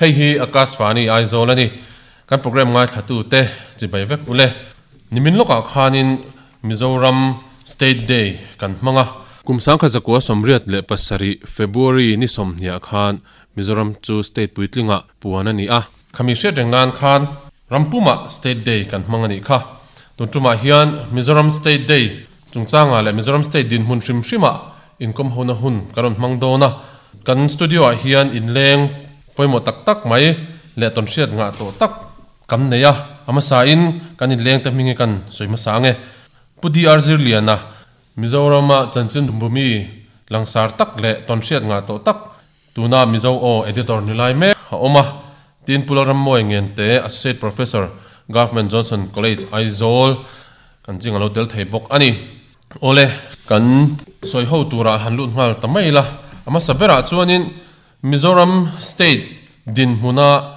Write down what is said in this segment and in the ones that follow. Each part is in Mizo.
Hei hi Akashvani Aizawl a ni. Kan programme ngaithlatute chibai vek ule. Nimin lawkah khanin Mizoram State Day kan hmang a. Kum sangkhat zakua 87 February ni sawmhniah khan Mizoram chu state puitlingah puan a ni a. Khami hriat reng nan khan rampumah State Day kan hmang a nih kha. Tun tumah hian Mizoram State Day chungchangah leh Mizoram State dinhmun hrim hrimah inkawm hona hun kan rawn hmang dawn a. Kan studio-ah hian inleng pawimawh tak tak mai leh tawnhriat ngah tawh tak kan nei a. A hmasain kan inleng te hming hi kan sawi hmasa ang e. Pu DR Zirliana, Mizorama chanchin bumi langsar tak leh tawnhriat ngah tawh tak Tuna Mizo Aw Editor ni lai mek a awm a, tin Pu Lalrammawi Ngente, Associate Professor, Government Johnson College, Aizawl, kan ching a lo tel thei bawk a ni. Awle, kan sawi ho turah han lut nghal ta mai ila, a hmasa berah chuanin Mizoram State dinhmuna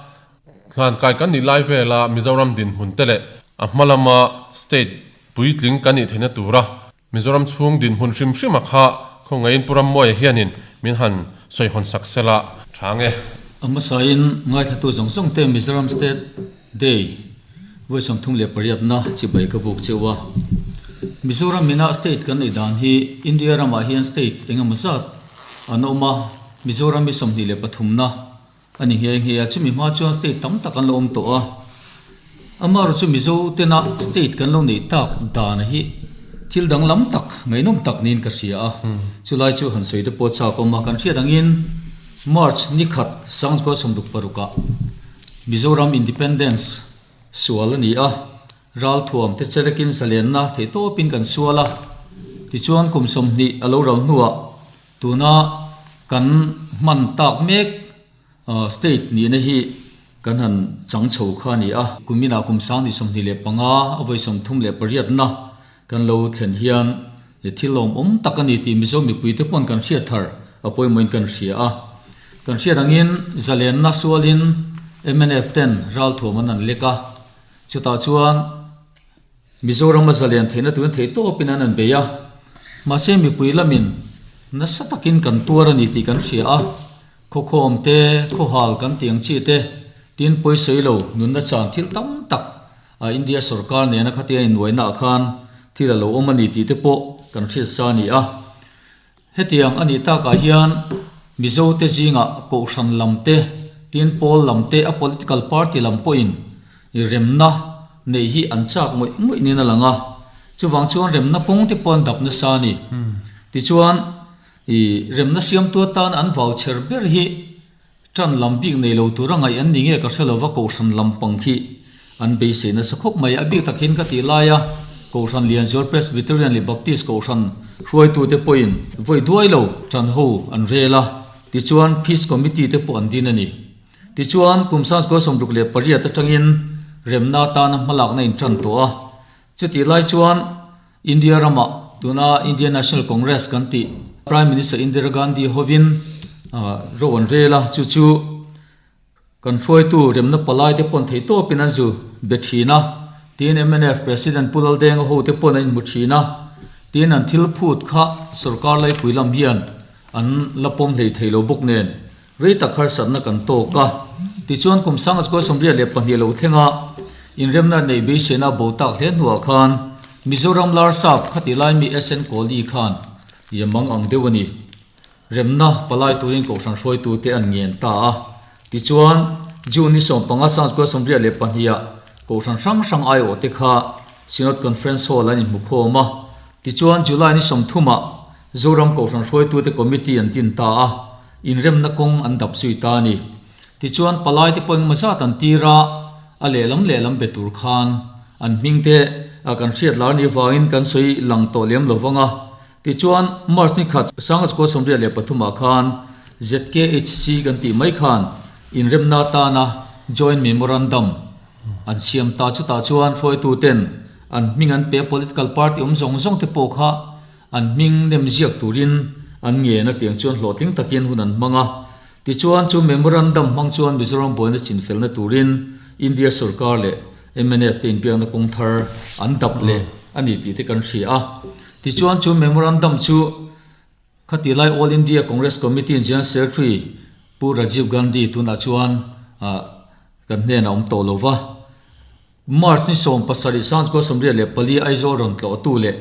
hlankai kan nih lai vela Mizoram dinhmun te leh a hma lama State puitling kan nih theihna tura Mizoram chhung dinhmun hrim hrim a kha khawngaihin Pu Rammuaia hianin min han sawihawn sak sela tha nge. A hmasain ngaithlatu zawng zawng te Mizoram State Day vawi 38 na chibai ka buk cheu a. Mizoram ina state kan neih dan hi India ramah hian state engemaw zat an awm a, Mizoram hi 23 na A ni nghe nghe a, chumi hma chuan state tam tak an lo awm tawh a. Amaherawh chu Mizo tena state kan lo neih tak dan hi thil danglam tak, ngaihnawm tak niin ka hria a. Chulai chu han sawi te pawh chak awm a, kan hriat angin March ni khat Sangchukua 66 ah Mizoram Independence sual a ni a, ralthuam te cherekin zalenna theihtawpin kan sual a, tichuan kum 20 a lo ral hnuah Tuna kan hman tak mek state nihna hi kan han chang chho kha a ni a. Kuminah kum sang ni 25 a vawi 38 na kan lo thlen hian thil lawmawm tak a ni tih Mizo mipuite pawn kan hriat thar a pawimawhin kan hria a. Kan hriat angin zalenna sualin mnf ten ralthuam an an lek a, chutah chuan Mizoram a zalian theihna turin theih tawpin an an bei a, mahse mipui lamin nasa takin kan tuar a ni tih kan hria a, khawkhawm te, khawhal kan tih ang chi te, tin pawisawi lo nunna chan thil tam tak a India sorkar nena khatia innuaina ah khan thil a lo awm a ni tih te pawh kan hriat sa a ni a. Hetiang a nih takah hian Mizo te zingah Kohhran lam te, tin pawl lam te, a political party lam pawhin remna neih hi an chak ngawih ngawih niin a lang a. Chuvang chuan remna kawng te pawh an dap nasa a ni. Tichuan i remna siamtu atan an vau chher ber hi Ṭan lam bik nei lo tura ngaih an ni nge ka hre lova Kohhran lam pang khi an beisei nasa khawp mai. A bik takin ka tih laia Kohhran Lianzual Presbyterian leh Baptist Kohhran hruaitute pawhin vawi duai lo ṭan ho an rel a, tichuan Peace Committee te pawh an din a ni. Tichuan kum 1968 atangin remna atana hmalakna in ṭan tawh a, chutih lai chuan India ramah tuna Indian National Congress kan tih Prime Minister Indira Gandhi hovin ro an rel a, chu chu kan hruaitu remna palai te pawn theih tawpin an zu be thin a, tin mnf President Pu Laldenga ho te pawn an inhmu thin a, tin an thil phut kha sorkar laipui lam hian an la pawm hlei thei lo bawk nen rei tak harsatna kan tawk a. Tichuan kum 1982 lo thlenga inremna neih beiseina bo tak hle hnuah khan Mizoram Larsap khati lai mi SN Kohli khan Yamang ang deuh a ni. Remna palai turin Kohhran hruaitute an ngen ta a. Tichuan June ni 15 1982 ah Kohhran hrang hrang aiawhte kha Synod Conference Hall an inhmukhawm a. Tichuan July ni 30 ah Zoram Kohhran hruaitute Committee an din ta a. Inremna kawng an dap zui ta a ni. Tichuan palai te pawh engemaw zat an tir a, a lehlam lehlam be tur khan an hming te a kan hriat lar ni vangin kan sawi lang tawh lem lo vang a. Tichuan March ni khat 1983 ah khan ZKHC kan tih mai khan inremna atana Joint Memorandum an siam ta. Chutah chuan hruaitu ten an hming an pe a, political party awm zawng zawng te pawh kha An hming nem ziak turin an ngen a tiang chuan hlawhtling takin hun an hmang a. Tichuan chu memorandum hmang chuan Mizoram buaina chinfelna turin India sorkar leh mnf te inbiakna kawng thar an dap leh a ni tih te kan hria a. Tichuan chu memorandum chu khati lai All India Congress Committee General Secretary Pu Rajiv Gandhi tunah chuan kan hnenah awm tawh lo va. March ni 17 1984 Aizawl rawn tlawhtu leh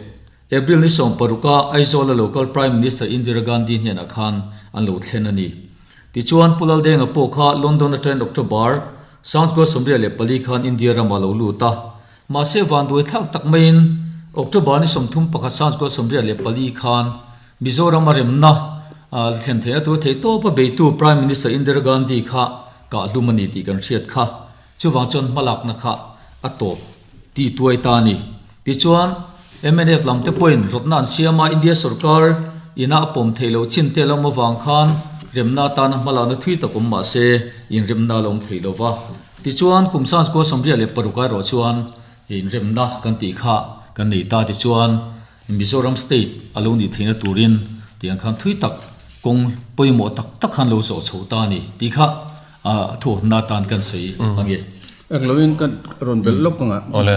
April ni 16 a Aizawl a local Prime Minister Indira Gandhi hnenah khan an lo thlen a ni. Tichuan Pu Laldenga pawh kha London atangin October 1984 khan India ramah a lo lut a. Mahse vanduai thlak tak maiin October ni 31 1984 khan Mizoram a remna thlen theihna tur theihtawpa beitu Prime Minister Indira Gandhi kha kahhlum a ni tih kan hriat kha. Chuvang chuan hmalakna kha a tawp ti tuai ta a ni. Tichuan, mnf lam te pawhin rawtna an siam a, India sorkar ina a pawm theih loh chin te a lawm avang khan remna atana hmalakna thui tak awm mah se inremna a la awm thei lo va. Tichuan, kum 1986 erawh chuan inremna kan tih kha kan nei ta. Tichuan, Mizoram State a lo nih theihna turin tiang khan thui tak kawng pawimawh tak tak khan lo zawh chho ta a ni tih kha a thuawhna atan kan sawi ang e. Eng loin ka rawn belh lawk ang a. Awle.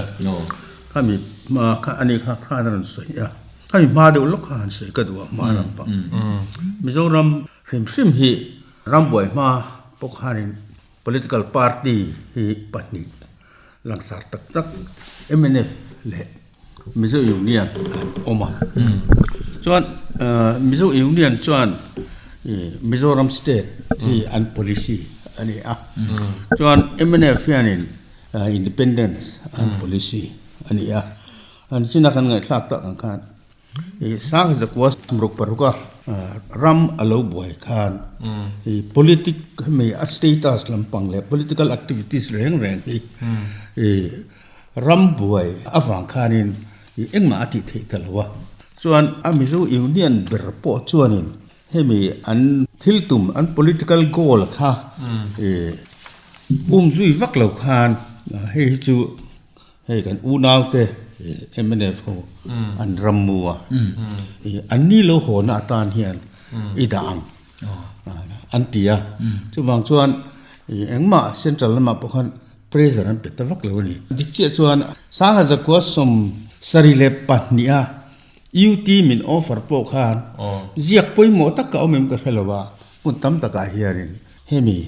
Khami hma kha ani kha khan a rawn sawi a. Khami hma deuh lawk kha han sawi ka duh a hma lampang. Mizoram hrim hrim hi rambuai hma pawh khanin Political party hi pahnih langsar tak tak mnf leh Mizo Union an awm a. Chuan Mizo Union chuan Mizoram state hi an policy a ni a. Chuan mnf hianin independence an policy a ni a. An china kan ngaihthlak tak ang khan I sang zakua ruk paruk a ram a lo buai khan i politic hemi a status lampang leh political activities reng reng hi i ram buai avang khanin i engmah a tih theih ta lo a. Chuan a Mizo Union ber pawh chuanin hemi an thil tum an political goal kha i umzui vak lo khan hei hi chu Hei kan unaute mnf ho an ram mu a, an ni lo haw na atan hian i dah ang an ti a. Chuvang chuan engmah central lamah pawh khan pressure an pe ta vak lo a ni. Dik chiah chuan Sangha zakua 72 a UT min offer pawh khan ziak pawimawh tak ka awm em ka hre lo a, hmun tam takah hianin hemi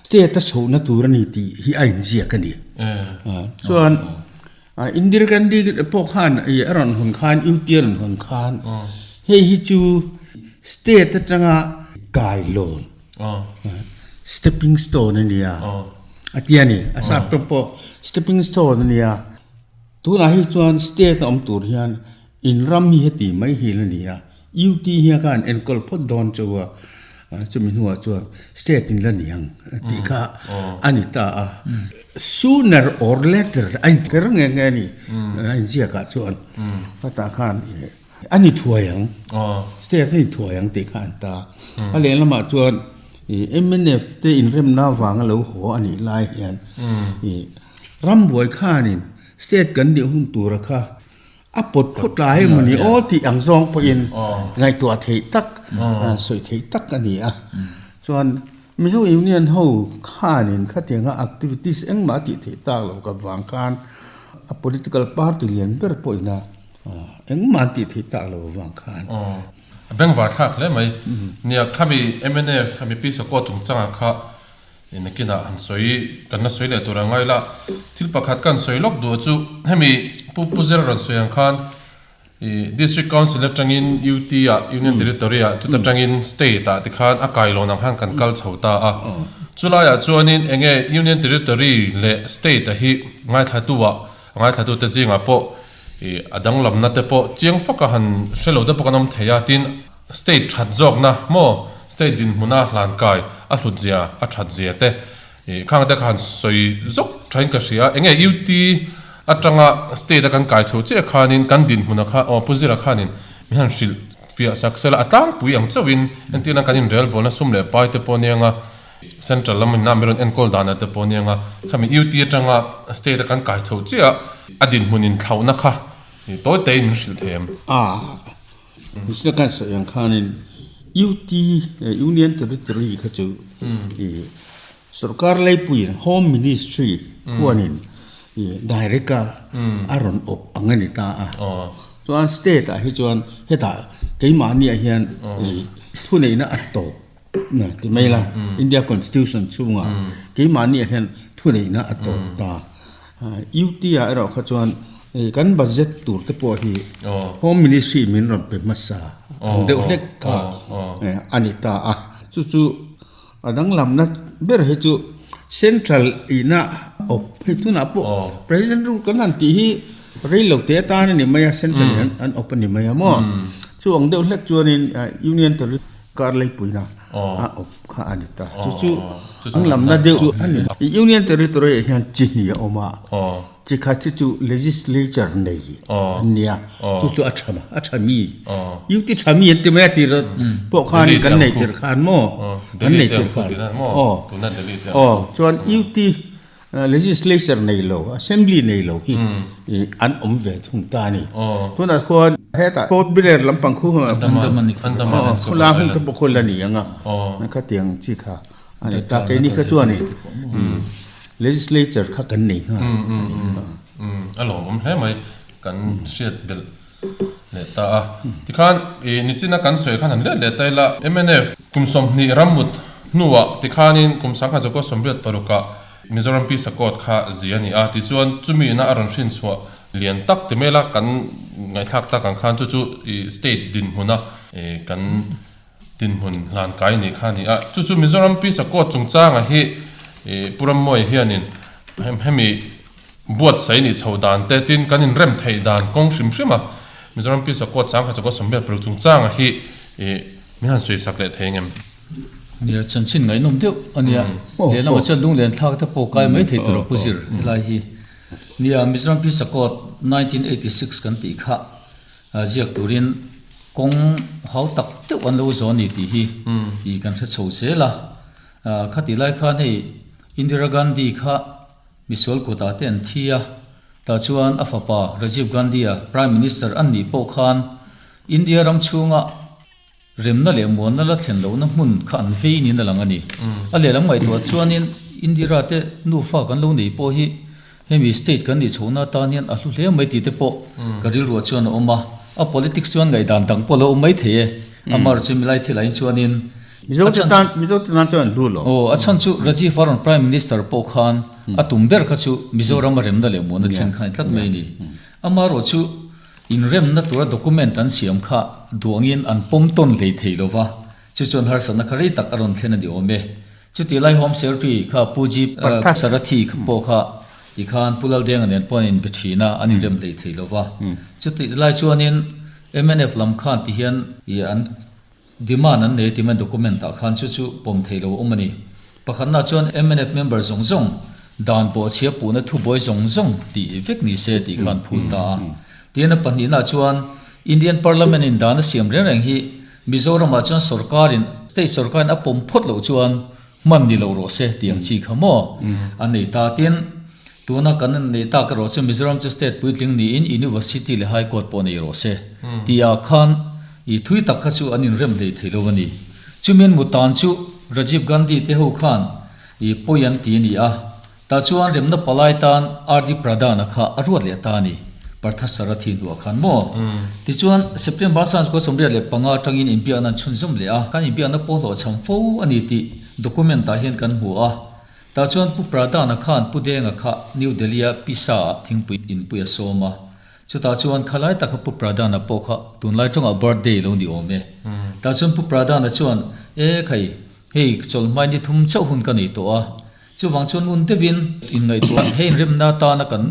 state a chhohna tur a ni tih hi a inziak a ni. Chuan Indira Gandhi pawh khan a rawn hawn khan UT a rawn hawn khan hei hi chu state atanga kailawn stepping stone a nia a ti a ni. A sap tawng pawh stepping stone a nia. Tunah hi chuan state a awm tur hian in ram hi heti mai hi la ni a, UT hian kha an enkawl phawt dawn chauh a, chumi hnuah chuan state in la ni ang tih kha a ni ta a. Sooner or later a inkher nghe nghe a ni, a inziakah chuan khatah khan a ni thuai ang, state a ni thuai ang tih kha an ta. A lehlamah chuan mnf te inremna avanga lo haw a nih lai hian Rambuai khanin state kan nih hun tura kha a pawt phawt lai emaw ni aw tih ang zawng pawhin ngaihtuah theih tak, sawi theih tak a ni a. Chuan Mizo Union ho khanin khatianga activities engmah a tih theih tak loh ka vang khan a political party lian ber pawhin a engmah an tih theih tak loh avang khan. A bengvar thlak hle mai. Nia khami mnf khami Pi Sawkaw chungchangah kha Nakinah han sawi, kan la sawi leh tur a ngai la. Thil pakhat ka han sawi lawk duh chu hemi Pu Pu Zira rawn sawi ang khan ih District Council atangin UT ah Union Territory ah chuta tangin State ah tikhan a kailawn ang khan kan kal chho ta a. Chulaiah chuanin enge Union Territory leh State a hi ngaithlatu ah ngaithlatu te zingah pawh ih a danglamna te pawh chiang faka han hre lo te pawh kan awm thei a tin, State that zawkna maw state dinhmuna hlan kai a hlut zia a that zia te ih khang te kha han sawi zawk thain ka hria enge UT atanga state a kan kai chho chiah khanin kan dinhmuna kha aw Pu Zira khanin min han hrilh fiah sak sela a tlangpui ang chauhin entirna kan inrelbawlna sum leh pai te pawh anianga central lam in a mi rawn enkawl danah te pawh anianga khami UT atanga state a kan kai chho chiah a dinhmun inthlauhna kha tawi teiin min hrilh thei em? Misna kan sawi ang khanin UT Union Territory kha chu i sorkar leipuiin Home Ministry khuanin i direct a a rawn awp ang a ni ta a. Chuan state ah hi chuan hetah keimahniah hian i thuneihna a tawp. Ti mai la, India Constitution chhungah keimahniah hian thuneihna a tawp ta. UT ah erawh kha chuan kan budget tur te pawh hi Home Ministry min rawn pe hmasa ang deuh hlek kha a ni ta a. Chu chu a danglamna ber hi chu Central ina awp hei tunah pawh President rule kan han tih hi rei lo te atan a ni mai a, Central in an awp a ni mai a maw. Chu ang deuh hlek chuanin Union Territory Kar leipuina a awp kha a ni ta. Chu chu ang lamna deuh chu a ni. Union Territory ah hian chi hnih a awm a, chi khat hi chu Legislature nei an nia, chu chu a tha a tha mi, UT tha mi an ti mai a tir pawh khan kan nei tir khan maw, kan nei tir khan aw, aw chuan UT Legislature nei lo, Assembly nei lo hi an awm ve thung ta a ni. Tunah khuan hetah Port Blair lampang khu khula hung te pawh khu la ni ang a, khatiang chi kha a ni ta. Keini kha chuan Legislature kha kan nei nghal a ni. A lawmawm hle mai, kan hriat belh leh ta a. Tikhan nichina kan sawi khan han let leh ta ila, mnf kum 20 rammut hnuah tikhanin kum 1986ah Mizoram Peace Accord kha zi a ni a, tichuan chumi ina a rawn hrinchhuah lian tak ti mai ila kan ngaihthlak tak ang khan chu chu state dinhmuna kan dinhmun hlan kai ni kha a ni a. Chu chu Mizoram Peace Accord chungchanga hi Pu Rammawi hianin hemi buatsaih nih chho dan te tin kan inrem theih dan kawng hrim hrim a, Mizoram Peace Accord 1986 chungchanga hi min han sawisak leh thei engem? Nia, chanchin ngaihnawm deuh a nia. Lehlamah chuan lunglen thlak te pawh kai mai thei tur a pu zir helai hi. Nia, Mizoram Peace Accord 1986 kan tih kha ziak turin kawng hau tak deuh an lo zawn a ni tih hi i kan hre chho zel a. Khatih lai khan hei Indira Gandhi kha misual kutah te an thi a, tah chuan a fapa Rajiv Gandhi-a Prime Minister an nih pawh khan India ram chhunga Remna leh muanna la thlen lohna hmun kha an vei niin a lang a ni. A lehlam ngaihtuah chuanin Indira te nufa kan lo nei pawh hi hemi state kan nih chhohna atan hian a hlu hle mai tih te pawh ka rilruah chuan a awm a. A politics chuan ngaihdan dang pawh a lo awm mai thei e. Amar chu milai thil ah chuanin Mizo te tan Mizo te tan chuan an hlu lo. Aw, a chhan chu Rajiv Arun Prime Minister pawh khan a tum ber kha chu Mizoram a remna leh muanna thlen kha a ni tlat mai a ni. Amarawh chu Inremna tura document an siam kha duangin an pawm tawn hlei thei lo va, chu chuan harsatna kha rei tak a rawn thlen a ni awm e. Chutih lai Home Secretary kha Pu Ji Sarathi pawh kha tikhan Pu Laldenga nen pawh an inbe thin a, an inrem hlei thei lo va. Chutih lai chuanin mnf lam khan tihian an Demand an nei tih document ah khan chu chu pawm thei lo a awm a ni. Pakhatna chuan mnf member zawng zawng dan pawh chhia puhna thubuai zawng zawng tih vek ni se tih khan phut ta a. Tin a pahnihna chuan Indian Parliament in dan a siam reng reng hi Mizoram ah chuan sorkar in state sorkar in a pawm phawt loh chuan hman ni lo rawh se tih ang chi kha maw an nei ta. Tin tuna kan nei tak erawh chu Mizoram chu state puitling niin University leh High Court pawh nei rawh se tih ah khan I thui tak kha chu an inrem hlei thei lo a ni. Chumian mutan chu Rajiv Gandhi te ho khan i pawi an ti a ni a, tah chuan remna palai tan RD Pradhan-a kha a ruat leh ta a ni, Partha Sarathi hnuah khan maw? Tichuan, September 1985 atangin inbiakna an chhunzawm leh a, kan inbiakna pawh hlawhchham fo a ni tih document-ah hian kan hmu a. Tah chuan Pu Pradhan-a khan Pu Denga kha New Delhi-a Pisa-ah thingpui inpui a sawm a. Chutah chuan khalai taka Pu Pradhan-a pawh kha tunlai tawngah birthday lo ni awm e. Tah chuan Pu Pradhan-a chuan, E khai, hei chawlhmai ni thum chauh hun ka nei tawh a. Chuvang chuan ngun deuhin inngaihtuah hei inremna atana kan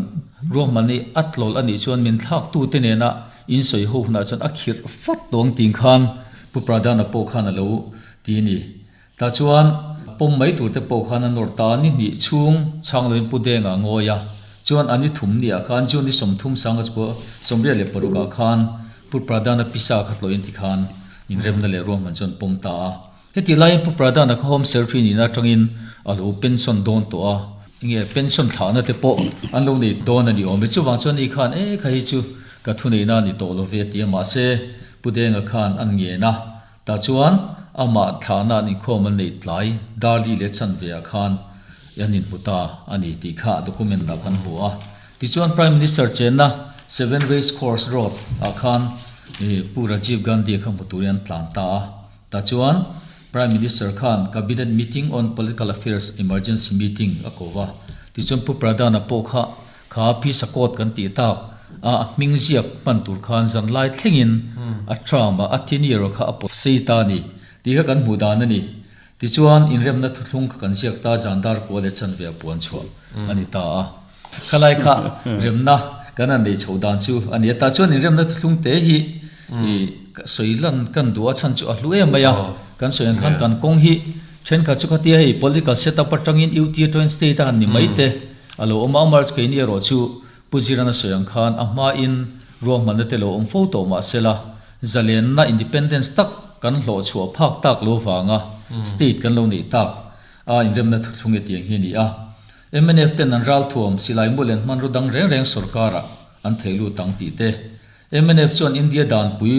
ruahman hi a tlawlh a nih chuan min thlaktute nena insawi ho hunah chuan a khirh fat tawng ting khan Pu Pradhan-a pawh khan a lo ti a ni. Tah chuan pawm mai tur te pawh khan a nawr ta ni hnih chhung chhang loin Pu Denga ngawi a, chuan a ni thum ni ah khan June ni 30 sanga chu 86 ah khan Pu Pradhan-a pisa kha tlawhin ti khan inremna leh ruahman chuan pawm ta a. Heti laiin Pu Pradhan-a kha Home Secretary nihna atangin a lo pension dawn tawh a, enge pension thlahna te pawh an lo nei dawn a ni awm e. Chuvang chuan ni khan e kha hi chu ka thuneihna a ni tawh lo ve a ti a, mahse Pu Denga khan an ngen a. Tah chuan amah thlahna an inkhawm an neih tlai Darli leh Chanve ah khan an inhmu ta a ni tih kha document ah kan hmu a. Tichuan Prime Minister chenna Seven Race Course Road ah khan Pu Rajiv Gandhi kha hmu turin an tlan ta a. Tah chuan Prime Minister khan Cabinet Meeting on Political Affairs Emergency Meeting a ko va. Tichuan Pu Pradhan-a pawh kha kha phisa court kan tih tak a a hming ziak hman tur khan zanlai thlengin a term a a tenure kha a pawt sei ta a ni tih kha kan hmuh dan a ni. Tichuan inremna thuthlung kha kan ziak ta zan dar kua leh chanve a puan chhuah a ni ta a. Khalai kha remna kan han nei chho dan chu a ni a. Tah chuan inremna thuthlung te hi ih sawi lan kan duh a chhan chu a hlu em mai a. Kan sawi ang khan kan kawng hi thenkhat chu khatia hei political set up atangin UT atangin state a han ni mai te a lo awm a. Amar chu keini erawh chu Pu Ziran a sawi ang khan a hmain ruahmanna te lo awm fo tawh mahsela zalenna independence tak kan hlawh chhuah phak tak lo vanga state kan lo neih tak a inremna thuthlung e tiang hi a ni a. Mnf ten an ralthuam silai mu len hmanraw dang reng reng sorkarah an thei lut ang tih te, mnf chuan India danpui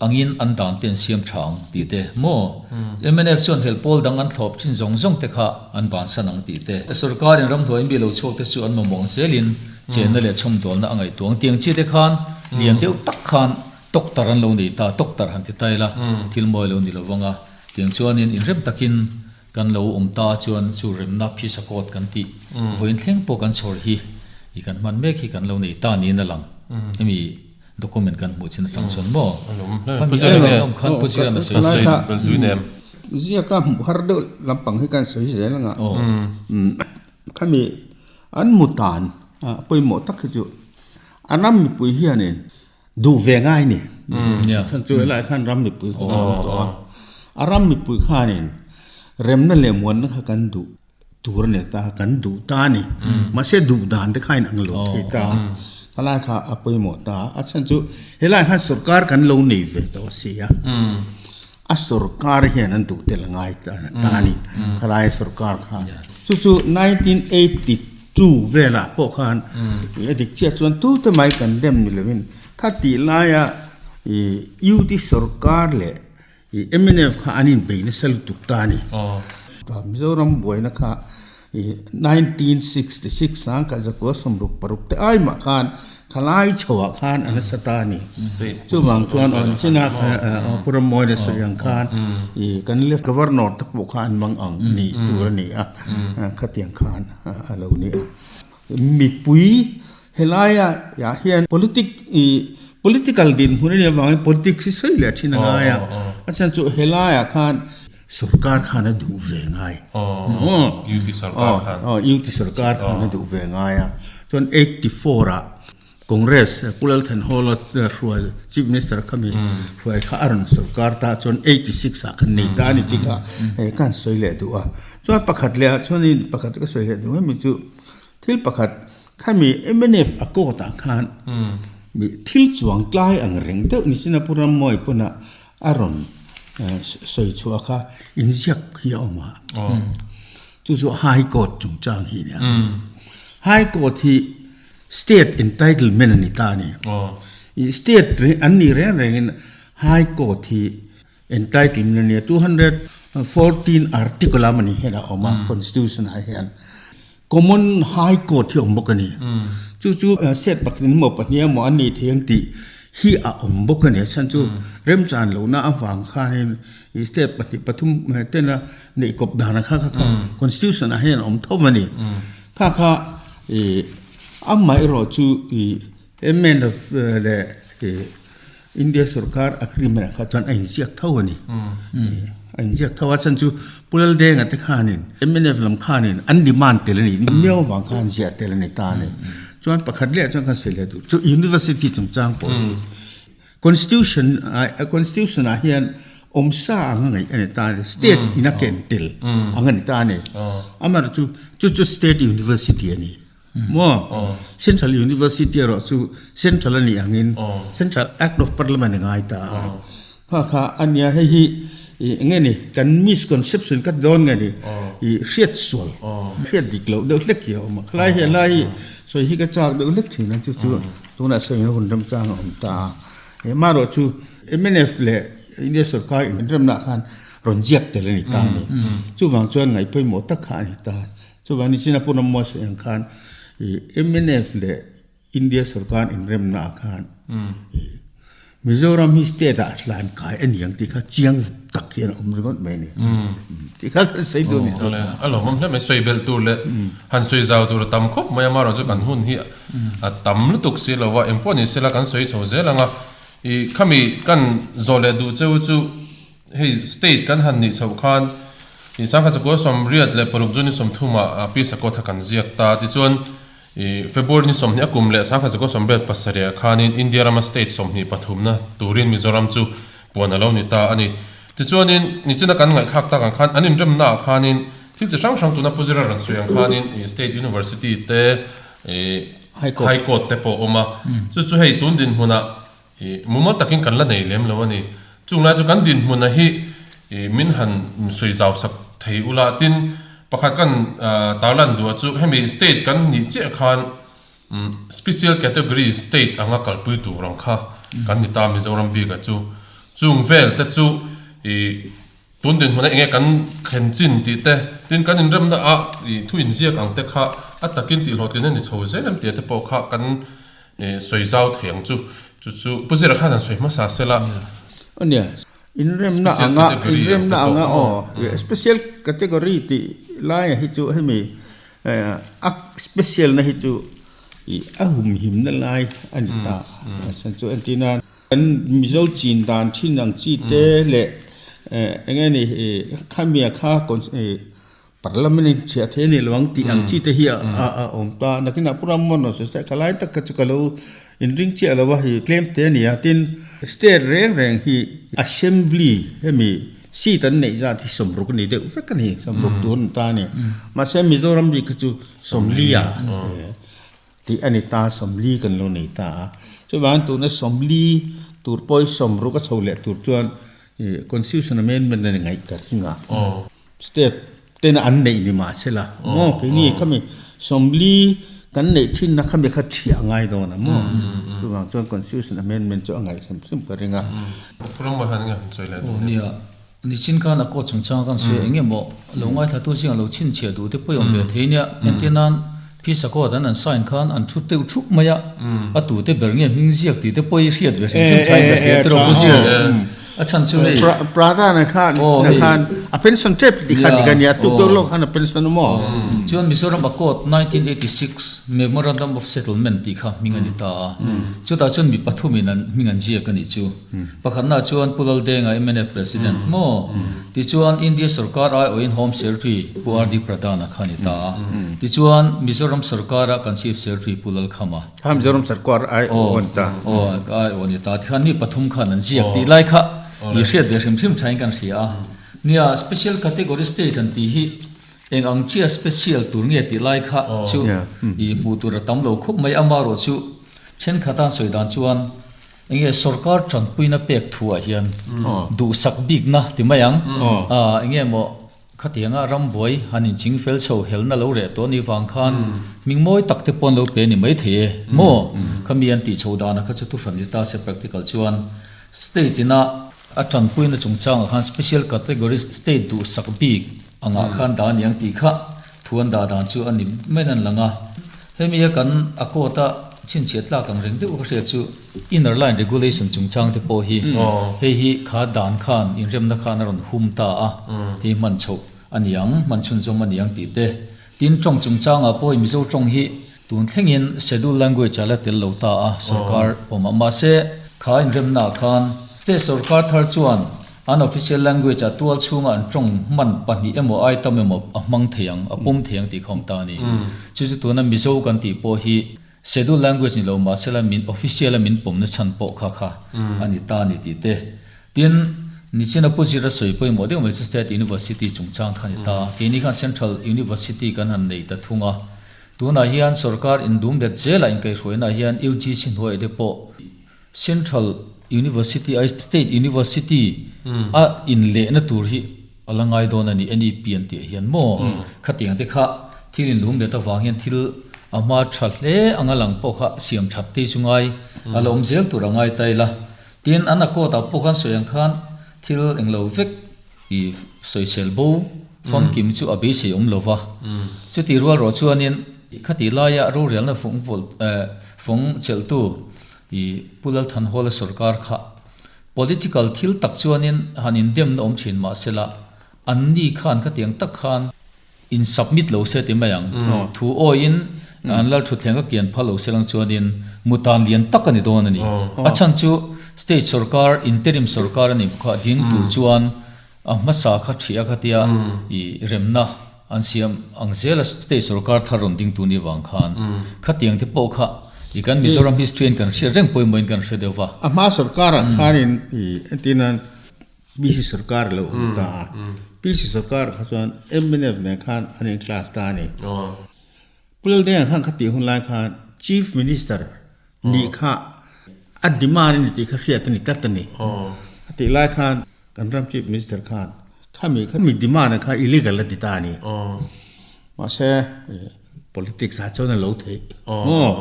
angin an dan te an siam tha ang tih te maw? Mnf chuan helh pawl dang an thlawp thin zawng zawng te kha an bansan ang tih te, sorkarin ramhnuai mi lo chhuak te chu an mamawh ang zelin chenna leh chhawmdawlna a ngaihtuah ang tiang chi te khan lian deuh tak khan tawktar an lo nei ta, tawktar han ti ta ila thil mawi lo ni lo vang a, tiang chuanin inrem takin Kan lo awm ta chuan chu remna phisa court kan tih vawiin thleng pawh kan chhawr hi i kan hman mek hi kan lo nei ta niin a lang. Hemi document kan hmuh chin atang chuan maw? Khami a rawn awm khan Pu Zirana sawi sawi Ziaka hmuh har deuh lampang hi kan sawi zel anga khami an mu tan pawimawh tak hi chu a ram mipui hianin Duh ve ngai ni. Chhan chu helai khan ram mipui kha kan awm tawh a. A ram mipui khanin remna leh muanna kha kan duh tur a ni ta, kan duh ta a ni. Mahse duh dan te kha in ang lo thei ta. Helai kha a pawimawh ta. A chhan chu helai khan sorkar kan lo nei ve tawh a si a. A sorkar hian an duh tel a ngai ta a ni, khalai sorkar kha. Chu chu 1982 velah pawh khan a dik chiah chuan tute mai kan dem ni lovin kha tih laia UT sorkar leh mnf kha an inbei nasa lutuk ta a ni. Mizoram buaina kha 1966 sangkhat zakua 66 te ai mah khan khalai chhoah khan a nasa ta a ni. Chuvang chuan aw nichina Pu Ramawina sawi ang khan ih kan left governor te pawh kha an mang ang nih tur a ni a, khatiang khan a lo ni a. Mipui helaia ah hian politic ih political dinhmun a nih avangin politics hi sawi leh thin a ngai a, a chhan chu helaiah khan Sorkar khan a duh ve ngai. UT sorkar khan. UT sorkar khan a duh ve ngai a. Chuan 84 ah Congress Pu Lalthanhawla hruai Chief Minister kha mi hruai kha a rawn sorkar ta chuan 86 ah khan nei ta a ni tih kha ka han sawi leh duh a. Chuan pakhat leh ah chuanin pakhat ka sawi leh duh hemi chu thil pakhat khami mnf a court ah khan mi thil chuang tlai ang reng deuh ni sin a Pu Rammawi pawn ah A rawn sawi chhuah kha inziak hi a awm a, chu chu High Court chungchang hi a nia. High Court hi State entitlement a ni ta a ni. State an nih reng rengin High Court hi entitlement a nia, 214 article a mawni hian a awm a Constitution ah hian. Common High Court hi a awm bawk a ni. Chu chu state pakhat emaw pahnih emaw an nih thei ang tih hi a awm bawk a ni. A chhan chu remchan lohna avang khanin state pahnih pathum tena neih kawp dan kha kha kha Constitution ah hian a awm tho a ni. Kha kha ih amaherawh chu ih MNF leh ih India sorkar agreement ah kha chuan a inziak tho a ni. A inziak tho a, chhan chu Pu Laldenga te khanin mnf lam khanin an demand tel a ni, miau vang khan an ziah tel a ni ta a ni. Chuan pakhat leh chuan kan sawi leh duh chu University chungchang pawh hi Constitution Constitution ah hian awmsa ang a ngaih a ni ta a ni, state in a ken tel ang a ni ta a ni. Amaherawhchu chu chu state university a ni. Maw? Central University erawh chu Central a nih angin Central Act of Parliament a ngai ta a. Kha kha a nia hei hi eng nge ni kan misconception ka ti dawn nge ni i hriat sual hriat dik loh deuh hlek hi a awm a. Khalai hian lai hi sawi hi ka chak deuh hlek thin a chu chu tunah sawiin hun remchang a awm ta a. Amaherawh chu mnf leh India sorkar inremna khan rawn ziak tel a ni ta a ni. Chuvang chuan ngaihpawimawh tak kha a ni ta. Chuvang ni Singapore ram mual sawi ang khan ih mnf leh India sorkar inremna ah khan ih Mizoram hi state ah hlan kai a ni ang tih kha chiang tak hian a awm ringawt mai a ni. Tih kha kan sawi duh a ni zawk. A lawmawm hle mai, sawi belh tur leh han sawi zau tur a tam khawp mai a, amaherawh chu kan hun hi a tam lutuk si lo a, engpawh ni sela kan sawi chho zel ang a, i khami kan zawh leh duh cheu chu hei state kan han nih chhoh khan i sangkhat sakua 86 June ni 30 ah Pi Sakawtha kan ziak ta tichuan I February ni 20 a kum leh 1987 ah khanin India rama state 23 na turin Mizoram chu puan a lo ni ta a ni. Tichuanin nichina kan ngaihthlak tak ang khan an inremna ah khanin thil chi hrang hrang tuna Pu Zira rawn sawi ang khanin i State University te i High Court te pawh a awm a. Chu chu hei tun dinhmunah i mumal takin kan la nei lem lo a ni. Chung lai chu kan dinhmuna hi i min han sawi zau sak thei ula tin pakhat kan tarlan duh chu hemi state kan nih chiah khan special category state anga kalpui tur ang kha kan ni ta Mizoram bik-a chu. Chung vel te chu i tun dinhmuna enge kan thlen chin tih te tin kan inremna ah i thu inziak ang te kha a takin tih hlawhtlin a ni chho zel em tih te pawh kha kan Sawi zau thei ang chu. Chu chu Pu Zira khan han sawi hmasa se la. Ania, inremna anga, inremna anga aw, special category tih laia hi chu hemi a special na hi chu ih a humhimna lai a ni ta. A chhan chu entirna kan Mizo chin dan thin ang chi te leh eng nge ni khamia kha Parliament in chhiah thei a nih lo ang tih ang chi te hi a awm ta. Nakinah Pu Rammohan rawn sawi se, ka lai tak kha chu ka lo inring chiah lo a, hei tlem te a ni a. Tin, state reng reng hi assembly hemi seat an neih zat hi 60 a ni deuh vek a ni, 60 tur a ni ta a ni. Mahse Mizoram bik kha chu 40 a tih a ni ta, 40 kan lo nei ta a. Chuvangin tuna 40 tur pawh hi 60 a chho leh tur chuan Constitution amendment a ni ngaih ka ring a. State tena an neih ni mah se la maw keini khami 40 kan neih thinna khami kha thiah a ngai dawn a maw chuvang chuan constitution amendment chu a ngaih hrim hrim ka ring a. Aw nia, nichin khan a court chungchang kan sawi eng emaw lo ngaithlatu zingah lo chhinchhiah duh te pawh i awm ve thei nia, entir nan phisa court an an sign khan an thu teuh thup mai a, a tute ber nge hming ziak tih te pawh i hriat ve hrim hrim thain ka hria tiraw Pu Zir. A chhan chu hei. Pradhan a khan a khan a pension tep ti kha dik a nia tuk deuh lawk khan a pension a maw. Chuan Mizoram Accord 1986 Memorandum of Settlement tih kha hming a ni ta a. Chutah chuan mi pathumin an hming an ziak a nih chu. Pakhatnaah chuan Pu Laldenga mnf President maw? Tichuan India sorkar aiawhin Home Secretary Pu RD Pradhan a kha a ni ta a. Tichuan Mizoram sorkara kan Chief Secretary Pu Lalkhama. Kha Mizoram sarkar ai aw an ta. Aw ai aw ni ta tikhan mi pathum khan an ziak tih lai kha i hriat ve hrim hrim thain kan hria a. Nia special category state an tih hi eng ang chiah special tur nge tih lai kha chu i hmuh tur a tam lo khawp mai. Amaherawh chu thenkhat an sawi dan chuan eng nge sorkar tanpuina pek thuah hian duhsak bikna ti mai ang. Eng nge maw Khatianga rambuai han inching fel chho helna lo reh tawh ni vang khan hming mawi tak te pawn lo pe ni mai thei e maw? Khami an tih chho dana kha chu thuhran ni ta se practical chuan state ina a tanpuina chungchangah khan special category state duhsak bik angah khan dah a ni ang tih kha thu an dah dan chu a ni maiin an lang a. Hemi a kan a court a chhinchhiah tlak ang reng deuh ka hria chu inner line regulation chungchang te pawh hi hei hi kha dan khan inremna khan a rawn hum ta a, hei hman chhoh a ni ang, hman chhunzawm a ni ang tih te. Tin, tawng chungchangah pawh hei Mizo tawng hi tun thlengin schedule language a la tel lo ta a sorkar awm a, mahse kha inremna ah khan state sorkar thar chuan An official language ah tual chhunga an tawng hman pahnih emaw ai tam emaw a hmang thei ang, a pawm thei ang tih kha awm ta a ni. Chu chu tuna Mizo kan tih pawh hi schedule language ni lo mahsela min official a min pawmna chhan pawh kha kha a ni ta a ni tih te. Tin, nichina Pu Zira sawi pawimawh deuh mai chu State University chungchang kha a ni ta. Keini khan Central University kan han nei ta thung a. Tunah hian sorkar indum let zelah inkaihhruainaah hian UGC hnuaiah te pawh Central University ai State University a inlehna tur hi a la ngai dawn a ni, NEP an tih ah hian maw? Khatiang te kha thil inlum let avang hian thil a hma tha hle anga lang pawh kha siam that te chu ngai a la awm zel tur a ngai ta ila. Tin, an accord ah pawh khan sawi ang khan thil englo vek i sawisel bo famkim chu a beisei awm lo va. Chutih rual rawh chuanin khatih laia rorelna fawng chelhtu I Pu Lalthanhawla sorkar kha. Political thil tak chuanin han indemna awm thin mah sela, anni khan khatiang tak khan in submit lo se ti mai ang. Thu awiin an lal thutthleng a kian phal lo se lang chuanin mutan lian tak a ni dawn a ni. A chhan chu state sorkar, interim sorkar a nih kha ding tur chuan a hmasa kha ṭhih a khatia i remna an siam ang zela state sorkar thar rawn ding tur ni vang khan khatiang te pawh kha i kan Mizoram history in kan hriat reng pawimawhin kan hre deuh va. A hma sorkarah khanin i entirnan PC sorkar a lo awm ta a, PC sorkar kha chuan mnf nen khan an in class ta a ni. Pu Laldenga khan khatih hun lai khan Chief Minister nih kha a demand a ni tih kha hriat a ni tlat a ni. Khatih lai khan kan ram Chief Minister khan khami khami demand kha illegal a ti ta a ni. Mahse politics ah chuan a lo theih maw?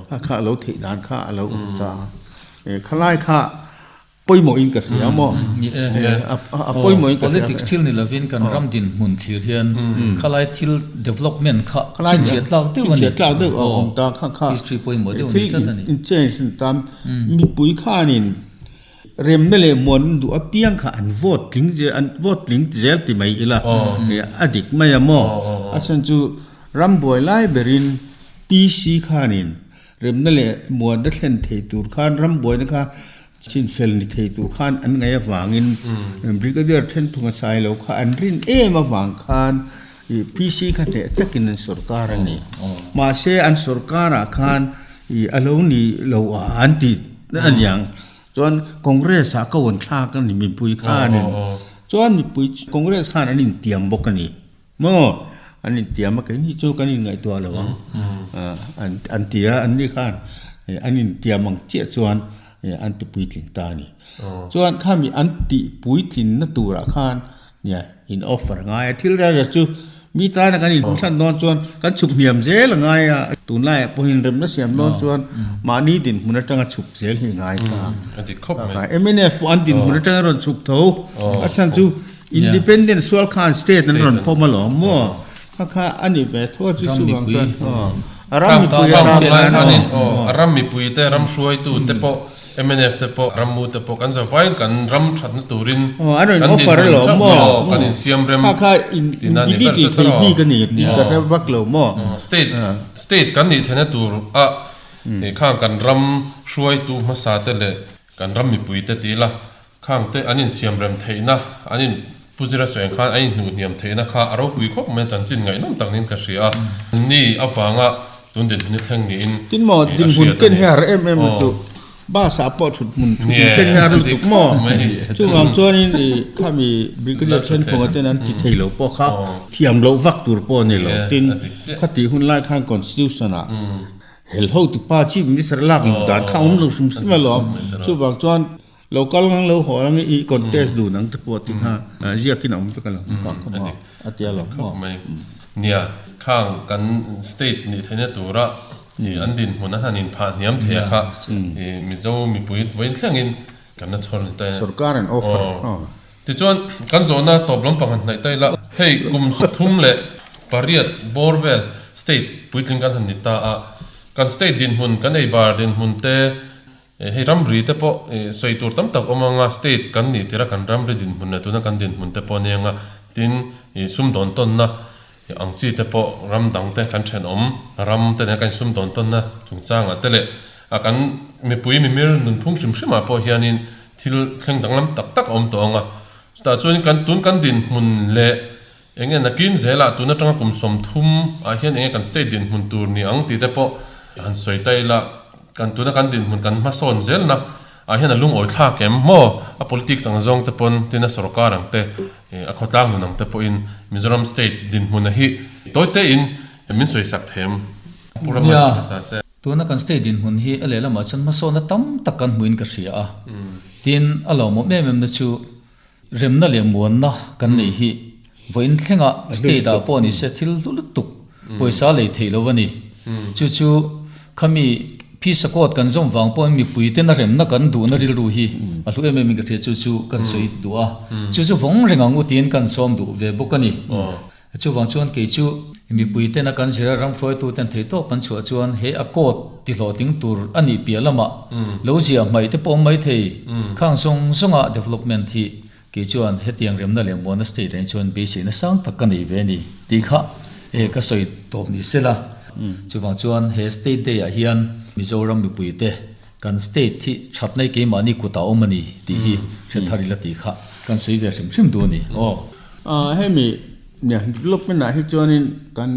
Kha kha a lo theih dan kha a lo awm ta a. Khalai kha Pawimawhin ka hria maw? A pawimawhin ka hria. Politics thil ni lovin kan ram dinhmun thlir hian khalai thil development kha chhinchhiah tlak deuh a ni. Chhinchhiah tlak deuh a awm ta kha kha. History pawimawh deuh a ni tlat a ni. Thil in change a ni ta. Mipui khanin remna leh muan duh apiang kha an vote tling zel an vote tling zel ti mai ila a dik mai a maw? A chhan chu ram buai lai berin PC khanin Remna leh muanna thlen thei tur khan ram buaina kha chinfel ni thei tur khan an ngaih avangin Brigadier Thenphunga Sailo kha an rin em avang khan ih PC kha hneh takin an sorkar a ni. Mahse an sorkarah khan ih a lo ni lo a an ti a niang. Chuan Congress ah ka rawn thlak a ni mipui khanin. Chuan mipui Congress khan an intiam bawk a ni. Maw? An intiam a, keini chu kan inngaihtuah lo ang an ti a, anni khan an intiam ang chiah chuan an ti puitling ta a ni. Chuan khami an tih puitlinna turah khan nia in offer a ngai a, thil reng reng chu mi tana kan inhlan dawn chuan kan chhuk hniam zel a ngai a, tunlaiah pawhin remna siam dawn chuan mahni dinhmun atanga chhuk zel hi a ngai ta. Mnf pawh an dinhmun atanga rawn chhuk tho, a chhan chu Independent sual khan state an rawn pawm alawm maw? Kha kha a ni ve tho a chu chu vang chuan a ram mipui a ram khan a ram mipui te ram hruaitu te pawh mnf te pawh rammu te pawh kan zavaiin kan ram thatna turin an rawn offer alawm maw? Kan insiam rem kha kha inbility thei bik a ni ka hre vak lo maw? State state kan nih theihna tur a khang kan ram hruaitu hmasa te leh kan ram mipui te ti ila Khang te an insiam rem theihna, an in Pu Zira sawi ang khan an inhnuh hniam theihna kha a ropui khawp mai a, chanchin ngaihnawm tak niin ka hria a. Ni avanga tun dinhmun hi thleng niin Tin maw, a dinhmun hriat a ken ni. hi a har em em Aw. chu bus ah pawh thut hmun thut Ni e, ken hi a har a dik lutuk maw? khawp mai. Chuvang chuanin i khami Brigadier La thut Thenphunga theih. ten an ti thei lo pawh kha thiam loh vak tur pawh a ni lo. Ni e, Tin, a dik chiah. khatih hun lai khan Constitution ah hel hotu pa Chief Minister lak luh dan kha a awm lo hrim hrim alawm. Chuvang chuan Lo kal ngang lo haw ang i contest dun ang te pawh ti kha ziakin a awm vek alawm kha kha maw a ti alawm maw. Nia, khang kan state nih theihna tura an dinhmun an han inphah hniam thei a kha Mizo mipui vawiin thlengin kan la chhawr ni ta e. Sorkar an offer. Tichuan kan zawhna tawp lampang han hnaih ta ila, hei kum 38 bawr vel state puitling kan han ni ta a, kan state dinhmun kan eibar dinhmun te Hei ramri te pawh sawi tur tam tak awm anga state kan nih tirh a kan ramri dinhmun leh tuna kan dinhmun te pawh a nia anga tin sumdawn tawnna ang chi te pawh ram dang te kan thenawm ram te nen kan sumdawn tawnna chungchangah te leh a kan mipui mimir nunphung hrim hrimah pawh hianin thil thleng danglam tak tak a awm tawh anga chutah chuan kan tun kan dinhmun leh Enge nakin zelah tun atanga kum 30 ah hian enge kan state dinhmun tur ni ang tih te pawh han sawi ta ila, kan tuna kan dinhmun kan hmasawn zelna ah hian a lungawi thlak em maw? A politics ang zawng te pawn tin a sorkar ang te, a khawtlang nun ang te pawhin Mizoram state dinhmun a hi tawi te in min sawi sak thei em? Pu Rama Nia, sawi sa se. tuna kan state dinhmun hi a lehlamah chuan hmasawnna tam tak kan hmuin ka hria a, tin a lawmawm em em na chu Remna leh muanna kan neih hi vawiin thlengah state ah pawh ni se thil hlu lutuk pawisa lei theih lo a ni. Chu chu khami phisa court kan zawm vang pawhin mipui tena remna kan duhna rilru hi a hlu em em in ka hria chu chu kan sawi duh a. Chu chu vawng reng ang u tiin kan sawm duh ve bawk a ni. Chuvang chuan kei chu mipui tena kan zira ram hruaitu ten theihtawp an chhuah chuan he a court. tihlawhtling tur a nih piah lamah lo ziah hmaih te pawh awm maithei. Khang zawng zawnga development hi kei chuan hetiang remna leh muanna state ah hi chuan beiseina sang tak ka nei ve a ni tih kha e ka sawi tawp ni sela. Chuvang chuan he state day ah hian Mizoram mipuite kan state hi thatna hi keimahni kutah awm a ni tih hi hre thar ila tih kha kan sawi ve hrim hrim duh a ni aw. Hemi development ah hi chuanin kan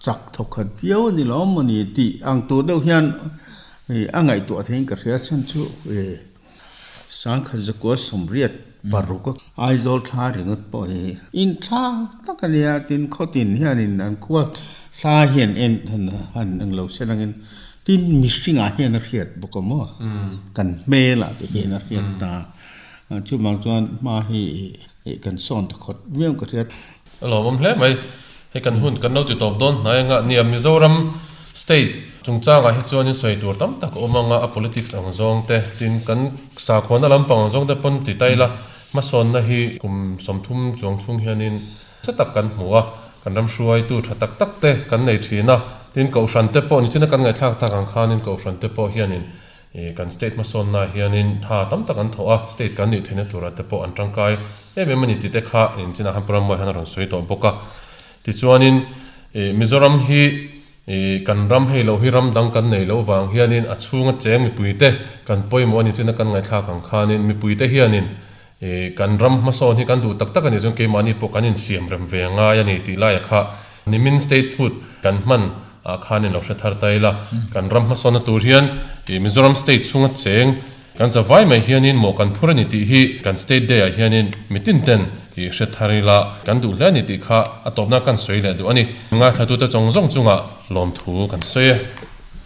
chak thawkhat viau a ni lo maw ni tih ang tur deuh hian a ngaihtuah theiin ka hria chhan chu Sangkhat zakua 86 a Aizawl thla ringawt pawh hi inthla tak a nia tin khawtin hianin an khua thla hian en han englo se langin tin mihringah hian a hriat bawk a maw kan hmelah te hian a hriat ta chuvang chuan hma hi kan sawn ta khawt viau ka hriat. A lawmawm hle mai. Hei kan hun kan lo ti tawp dawn hnai anga nia Mizoram state chungchangah hi chuanin sawi tur tam tak a awm anga a politics ang zawng te tin kan sakhuana lampang ang zawng te pawn ti ta ila hmasawnna hi kum 30 chuang chhung hianin nasa tak kan hmu a kan ram hruaitu tha tak tak te kan nei thin a tin kohhran te pawh nichina kan ngaihthlak tak ang khanin kohhran te pawh hianin Ih, kan state hmasawnna hianin tha tam tak an thawh a, state kan nih theihna turah te pawh an tangkai em em a ni tih te kha inchhinah khan Pu Rammuai khan a rawn sawi tawh bawk a. Tichuanin, ih, Mizoram hi, ih, kan ram hei loh hi ram dang kan nei loh vang hianin a chhunga cheng mipuite kan pawimawh a ni china kan ngaihthlak ang khanin mipuite hianin, ih, kan ram hmasawn hi kan duh tak tak a ni chuan keimahni pawh kan insiam rem ve ngai a ni tih laia kha nimin statehood kan hman ah khan in lo hre thar ta ila, kan ram hmasawnna tur hian ih Mizoram state chhunga cheng kan za vai mai hianin maw kan phur a ni tih hi kan state day ah hianin mitin ten ih hre thar ila kan duh hle a ni tih kha a tawpna kan sawi leh duh a ni. Ngaithlatute zawng zawng chungah lawmthu kan sawi e.